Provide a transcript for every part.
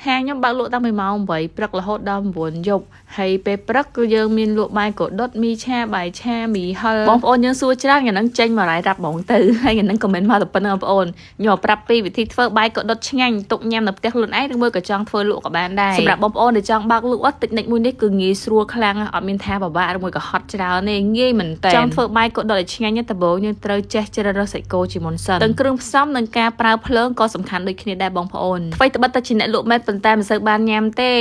ហាងខ្ញុំបើកលក់តាំងពីម៉ោង8ព្រឹករហូតដល់9យប់ហើយពេលព្រឹកគឺយើងមានលក់បាយកដុតមីឆាបាយឆាមីហិលបងប្អូនយើងសួរច្រើនថ្ងៃហ្នឹងចេញមករ៉ៃរាប់ហ្មងទៅហើយថ្ងៃហ្នឹង comment មកតែប៉ុណ្្នឹងបងប្អូនខ្ញុំប្រាប់ពីវិធីធ្វើបាយកដុតឆ្ងាញ់ទុកញ៉ាំនៅផ្ទះខ្លួនឯងឬមួយក៏ចង់ធ្វើលក់ក៏បានដែរសម្រាប់បងប្អូនដែលចង់បើកលក់តិចនិចមួយនេះគឺងាយស្រួលខ្លាំងអត់មានថាពិបាកឬមួយក៏ហត់ច្រើនទេងាយមែនតើចង់ធ្វើបាយកដុតឲ្យឆ្ងាញ់ដំបូងយើងត្រូវចេះជ្រើសរើសសាច់គោជាមុនសិនទាំងគ្រឿងផ្សំនិងការប្រើភ្លើងក៏សំខាន់ដូចគ្នាដែរបងប្អូនអ្វីត្បិតតែជាអ្នកលក់មែនប៉ុន្តែមិនសូវបានញ៉ាំទេ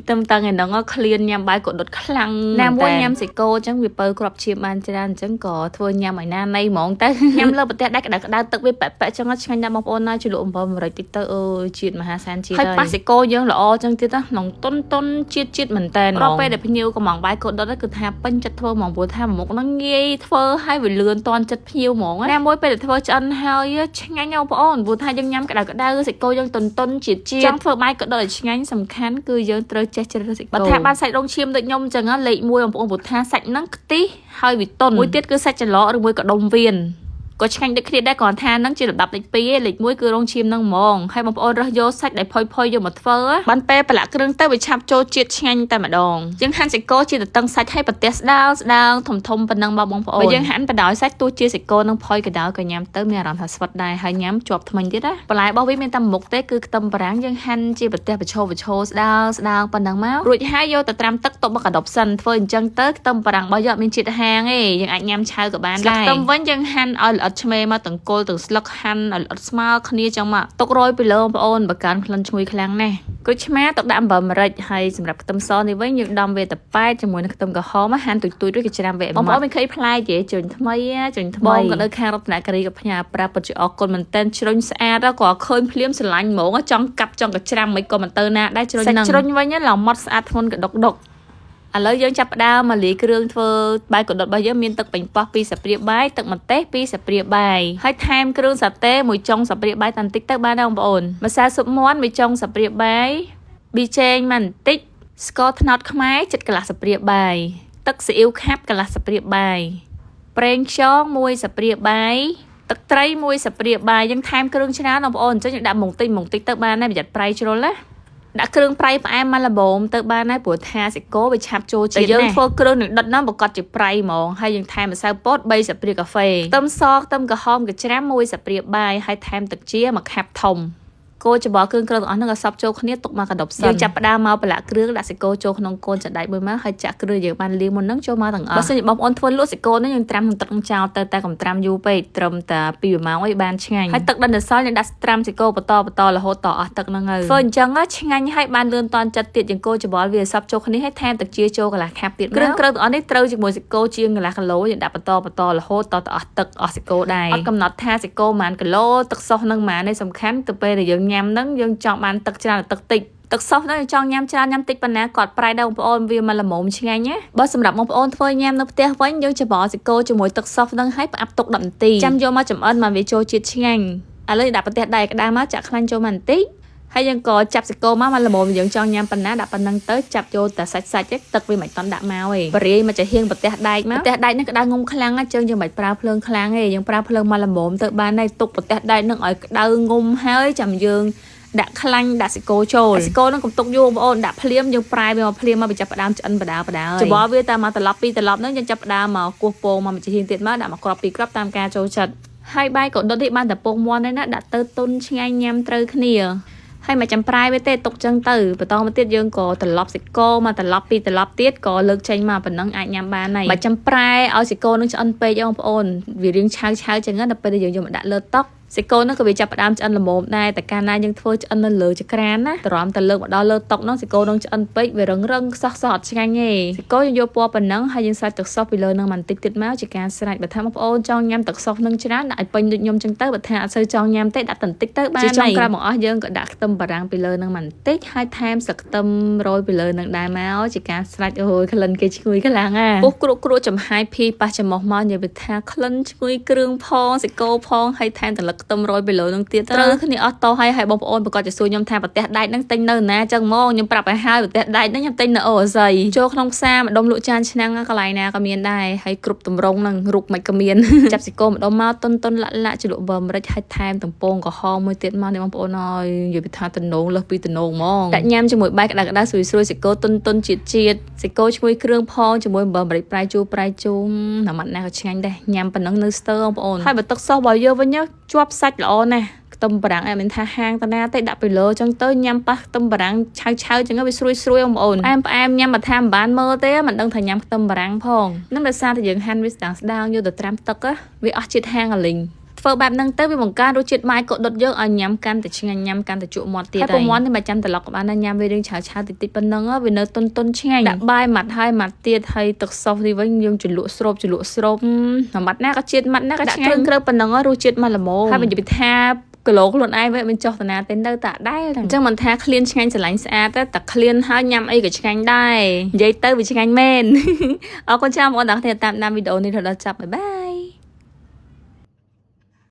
ទឹមតឹងឯហ្នឹងឃ្លានញ៉ាំបាយកដុតខ្លាំងណាមួយញ៉ាំសាច់គោអញ្ចឹងវាពៅគ្រាប់ឈាមបានច្រើនអញ្ចឹងក៏ធ្វើញ៉ាំឲ្យណានៃហ្មងទៅ ញ៉ាំលើប្រទេសដែរក្តៅក្តៅទឹកវាប៉ែកប៉ែកអញ្ចឹងឆ្ងាញ់ណាស់បងប្អូនណាជ្រលក់អំបិលម្រេចតិចទៅអើយជាតិមហាសានជាតិហើយប៉ាសាច់គោយើងល្អអញ្ចឹងទៀតណាក្នុងតុនតុនជាតិជាតិមែនតើរាល់ពេលដែលភ្ញៀវកំងបាយកដុតគឺថាពេញចិត្តធ្វើហ្មងព្រោះថាមុខហ្នឹងងាយធ្វើឲ្យវាលឿនតន់ចិត្តភ្ញៀវហ្មងណាមួយពេលដែលធ្វើឆ្អិនហើយឆ្ងាញ់ណាស់បងប្អូនព្រោះថាយើងញ៉ាំក្តៅក្តៅសាច់គោយើងតុនតុនជាតិជាតិចង់ធ្វើបាយកដុតឲ្យឆ្ងាញ់សំខាន់គឺយើងត្រូវចេះជ្រើសរើសសាច់គោបើថាបានសាច់រោងឈាមដូចខ្ញុំអញ្ចឹងលេខ1បងប្អូនព្រោះថាសាច់ហ្នឹងខ្ទិះហើយវាតុនមួយទៀតគឺសាច់ច្រឡកឬមួយក៏ដុំវៀនក៏ឆ្ងាញ់ដូចគ្នាដែរគ្រាន់ថាហ្នឹងជាលំដាប់លេខ2ឯងលេខ1គឺរោងឈាមហ្នឹងហ្មងហើយបងប្អូនរើសយកសាច់ដែលផុយផុយយកមកធ្វើបានពេលប្រឡាក់គ្រឿងទៅវាឆាប់ចូលជាតិឆ្ងាញ់តែម្ដងយើងហាន់សាច់គោជាទទឹងសាច់ឲ្យប្រទេសស្ដើងស្ដើងធំធំប៉ុណ្ណឹងមកបងប្អូនបើយើងហាន់បដោយសាច់ទោះជាសាច់គោនឹងផុយកដៅក៏ញ៉ាំទៅមានអារម្មណ៍ថាស្វិតដែរហើយញ៉ាំជាប់ធ្មេញទៀតណាបន្លែរបស់វាមានតែមុខទេគឺខ្ទឹមបារាំងយើងហាន់ជាប្រទេសប្រឈោប្រឈោស្ដើងស្ដើងប៉ុណ្ណឹងមករួចហើយយកទៅត្រាំទឹកទុកមកកដប់សិនធ្វើអញ្ចឹងទៅខ្ទឹមបារាំងរបស់យើងអត់មានជាតិហាងទេយើងអាចញ៉ាំឆៅក៏បានដែរខ្ទឹមវិញយើងហាន់ឲ្យល្អិតឆ្មេមកទាំងគល់ទាំងស្លឹកហាន់ឲ្យល្អិតស្មើគ្នាចឹងមកទុករយពីលើបងប្អូនបើកើនក្លិនឈ្ងុយខ្លាំងណាស់ក្រូចឆ្មាទុកដាក់អំបិលម្រេចហើយសម្រាប់ខ្ទឹមសនេះវិញយើងដំវាទៅប៉ែតជាមួយនឹងខ្ទឹមក្រហមហាន់ទូចទូចរួចក៏ច្រាំវាបងប្អូនមានឃើញផ្លែទេជ្រុញថ្មីជ្រុញថ្មីបងក៏នៅខាងរតនគិរីក៏ផ្ញើប្រាប់ពិតជាអរគុណមែនតើជ្រុញស្អាតក៏ឃើញភ្លាមស្រឡាញ់ហ្មងចង់កាប់ចង់កច្រាំមិនក៏មិនទៅណាដែរជ្រុញហ្នឹងជ្រុញវិញឡើងម៉ត់ស្អាតធ្ងន់កដុកដុកឥឡូវយើងចាប់ផ្ដើមមកលាយគ្រឿងធ្វើបាយកដុតរបស់យើងមានទឹកប៉េងប៉ោះ2ស្លាបព្រាបាយទឹកម្ទេស2ស្លាបព្រាបាយហើយថែមគ្រឿងសាតេមួយចុងស្លាបព្រាបាយតាន់តិចទៅបានដែរបងប្អូនម្សៅស៊ុបមាន់មួយចុងស្លាបព្រាបាយប៊ីចេងមួយបន្តិចស្ករត្នោតខ្មែរចិត្តកន្លះស្លាបព្រាបាយទឹកស៊ីអ៊ីវខាប់កន្លះស្លាបព្រាបាយប្រេងខ្យងមួយស្លាបព្រាបាយទឹកត្រីមួយស្លាបព្រាបាយយើងថែមគ្រឿងច្រើនបងប្អូនអញ្ចឹងយើងដាក់មុងតិចមុងតិចទៅបានដែរប្រយ័ត្នប្រៃជ្រុលណាដាក់គ្រឿងប្រៃផ្អែមមកល្មមទៅបានដែរព្រោះថាសាច់គោវាឆាប់ចូលជាតិយើងធ្វើគ្រឿងនឹងដុតហ្នឹងប្រកាសជាប្រៃហ្មងហើយយើងថែមម្សៅពោត3ស្លាបព្រាកាហ្វេខ្ទឹមសខ្ទឹមក្រហមកច្រាម1ស្លាបព្រាបាយហើយថែមទឹកជាមួយខាប់ធំគោច្បល់គ្រឿងគ្រឿងទាំងអស់ហ្នឹងក៏សប់ចូលគ្នាទុកមកកដប់សិនយើងចាប់ផ្ដើមមកប្រឡាក់គ្រឿងដាក់សាច់គោចូលក្នុងកូនចដែកមួយមកហើយចាក់គ្រឿងយើងបានលាងមុនហ្នឹងចូលមកទាំងអស់បើសិនជាបងប្អូនធ្វើលក់សាច់គោហ្នឹងយើងត្រាំក្នុងទឹកនឹងចោលទៅតែកុំត្រាំយូរពេកត្រឹមតែ2ម៉ោងអីបានឆ្ងាញ់ហើយទឹកដិនសល់យើងដាក់ត្រាំសាច់គោបន្តបន្តរហូតតអស់ទឹកហ្នឹងហើយធ្វើអញ្ចឹងឆ្ងាញ់ហើយបានលឿនតន់ចិត្តទៀតយើងគោច្បល់វាសប់ចូលគ្នាហើយថែមទឹកជាចូលកន្លះខាប់ទៀតគ្រឿងគ្រឿងទាំងអស់នេះត្រូវជាមួយសាច់គោជាងកន្លះគីឡូយើងដាក់បន្តបន្តរហូតតអស់ទឹកអស់សាច់គោដែរអត់កំណត់ថាសាច់គោប៉ុន្មានគីឡូទឹកសុសនឹងប៉ុន្មានទេសំខាន់ទៅពេលដែលយើងញ៉ាំហ្នឹងយើងចង់បានទឹកច្រើនទឹកតិចទឹកសុសហ្នឹងចង់ញ៉ាំច្រើនញ៉ាំតិចប៉ុណ្ណាគាត់ប្រៃដែរបងប្អូនវាមកល្មមឆ្ងាញ់ណាបើសម្រាប់បងប្អូនធ្វើញ៉ាំនៅផ្ទះវិញយើងច្របល់សាច់គោជាមួយទឹកសុសហ្នឹងហើយផ្អាប់ទុក10នាទីចាំយកមកចម្អិនមកវាចូលជាតិឆ្ងាញ់ឥឡូវដាក់ប្រទេសដែរក្តៅមកចាក់ខ្លាញ់ចូលមកបន្តិចហើយយើងក៏ចាប់សាច់គោមកមកល្មមយើងចង់ញ៉ាំប៉ុណ្ណាដាក់ប៉ុណ្ណឹងទៅចាប់ចូលតែសាច់សាច់ទឹកវាមិនតន់ដាក់មកទេបរិយមកចាហៀងប្រទេសដែកមកប្រទេសដែកហ្នឹងក្តៅងុំខ្លាំងណាស់ជើងយើងមិនប្រើភ្លើងខ្លាំងទេយើងប្រើភ្លើងមកល្មមទៅបានហើយទុកប្រទេសដែកហ្នឹងឲ្យក្តៅងុំហើយចាំយើងដាក់ខ្លាញ់ដាក់សាច់គោចូលសាច់គោហ្នឹងកុំទុកយូរបងប្អូនដាក់ភ្លាមយើងប្រែវាមកភ្លាមមកវាចាប់ផ្ដើមឆ្អិនបដាបដាហើយច្បល់វាតាមមកត្រឡប់ពីរត្រឡប់ហ្នឹងយើងចាប់ផ្ដើមមកគោះពងមកមួយជាហៀងទៀតមកដាក់មកគ្រាប់ពីរគ្រាប់តាមការចូលចិត្តហើយបាយក៏ដុតនេះបានតែពងមាន់ទេណាដាក់ទៅទុនឆ្ងាញ់ញ៉ាំត្រូវគ្នាហើយមកចាំប្រែវាទេទុកចឹងទៅបន្តមកទៀតយើងក៏ត្រឡប់សាច់គោមកត្រឡប់ពីរត្រឡប់ទៀតក៏លើកចេញមកប៉ុណ្ណឹងអាចញ៉ាំបានហើយមកចាំប្រែឲ្យសាច់គោនឹងឆ្អិនពេកបងប្អូនវារៀងឆៅឆៅចឹងណាដល់ពេលដែលយើងយកមកដាក់លើតុសាច់គោហ្នឹងក៏វាចាប់ផ្ដើមឆ្អិនល្មមដែរតែកាលណាយើងធ្វើឆ្អិននៅលើចក្រានណាទ្រាំតែលើកមកដល់លើតុហ្នឹងសាច់គោនឹងឆ្អិនពេកវារឹងរឹងខ្សោះសោះអត់ឆ្ងាញ់ទេសាច់គោយើងយកពណ៌ប៉ុណ្ណឹងហើយយើងសាច់ទឹកសុសពីលើហ្នឹងបន្តិចទៀតមកជាការស្រេចបើថាបងប្អូនចង់ញ៉ាំទឹកសុសនឹងច្រើនដាក់ឲ្យពេញដូចខ្ញុំចឹងទៅបើថាអត់សូវចង់ញ៉ាំទេដាក់បន្តិចទៅបានហើយជាចុងក្រោយមកអស់យើងក៏ដាក់ខ្ទឹមបារាំងពីលើហ្នឹងបន្តិចហើយថែមស្លឹកខ្ទឹមរោយពីលើហ្នឹងដែរមកជាការស្រេចអូយក្លិនគេឈ្ងុយខ្លាំងណាពុះគ្រក់គ្រក់ចំហាយភីប៉ះច្រមុះមកនិយាយថាក្លិនឈ្ងុយគ្រឿងផងសាច់គោផងហើយថែមតលឹក ខ្ទឹមរយពីលើនឹងទៀតត្រូវគ្នាអស់តោហើយហើយបងប្អូនប្រកាសជាសួរខ្ញុំថាប្រទេសដែកហ្នឹងទិញនៅណាចឹងហ្មងខ្ញុំប្រាប់ឲ្យហើយប្រទេសដែកហ្នឹងខ្ញុំទិញនៅអូអាស៊ីចូលក្នុងផ្សារម្ដុំលក់ចានឆ្នាំងកន្លែងណាក៏មានដែរហើយគ្រប់តម្រងហ្នឹងរូបមិនក៏មាន ចាប់ស៊ីកូម្ដុំមកតុនតុនលាក់លាក់ជ្រលក់បើម្រេចហើយថែមតំពងក្រហមមួយទៀតមកនេះបងប្អូនអើយនិយាយពីថាតំណងលើសពីតំណងហ្មងដាក់ញ៉ាំជាមួយបាយក្តៅក្តៅស្រួយស្រួយស៊ីកូតុនតុនជាតិជាតិស៊ីកូឈ្ងុយគ្រឿងផងជាមួយអំបិលម្រេចប្រៃជូរប្រៃជូរណាម៉ាត់ណាក៏ឆ្ងាញ់ដែរញ៉ាំប៉ុណ្ណឹងនៅស្ទើបងប្អូនហើយបើទឹកសោះរបស់យើងវិញជាប់សាច់ល្អណាស់ខ្ទឹមបារាំងអែមិនថាហាងតាណាទេដាក់ពីលើចឹងទៅញ៉ាំប៉ះខ្ទឹមបារាំងឆៅឆៅចឹងវាស្រួយស្រួយបងប្អូនផ្អែមផ្អែមញ៉ាំមកថាមិនបានមើលទេមិនដឹងថាញ៉ាំខ្ទឹមបារាំងផងនឹងដោយសារតែយើងហាន់វាស្ដាងស្ដាងយកទៅត្រាំទឹកវាអស់ជាតិហាងអាលីងធ្វើបែបហ្នឹងទៅវាបង្កើនរសជាតិបាយក៏ដុតយើងឲ្យញ៉ាំកាន់តែឆ្ងាញ់ញ៉ាំកាន់តែជក់មាត់ទៀតហើយពងមាន់នេះមិនចាំត្រឡប់ក៏បានដែរញ៉ាំវារឿងឆៅឆៅតិចតិចប៉ុណ្ណឹងវានៅតុនតុនឆ្ងាញ់ដាក់បាយម៉ាត់ហើយម៉ាត់ទៀតហើយទឹកសុសនេះវិញយើងជ្រលក់ស្រូបជ្រលក់ស្រូបម៉ាត់ណាក៏ជាតិម៉ាត់ណាក៏ឆ្ងាញ់គ្រឿងគ្រើប៉ុណ្ណឹងរសជាតិមកល្មមហើយនិយាយពីថាគីឡូខ្លួនឯងវិញមិនចុះតាណាទេនៅតែដែរអញ្ចឹងមិនថាឃ្លានឆ្ងាញ់ស្រឡាញ់ស្អាតទេតែឃ្លានហើយញ៉ាំអីក៏ឆ្ងាញ់ដែរនិយាយទៅវាឆ្ងាញ់មែនអរគុណច្រើនបងប្អូនទាំងគ្នាតាមដានវីដេអូនេះរហូតដល់ចប់bye bye.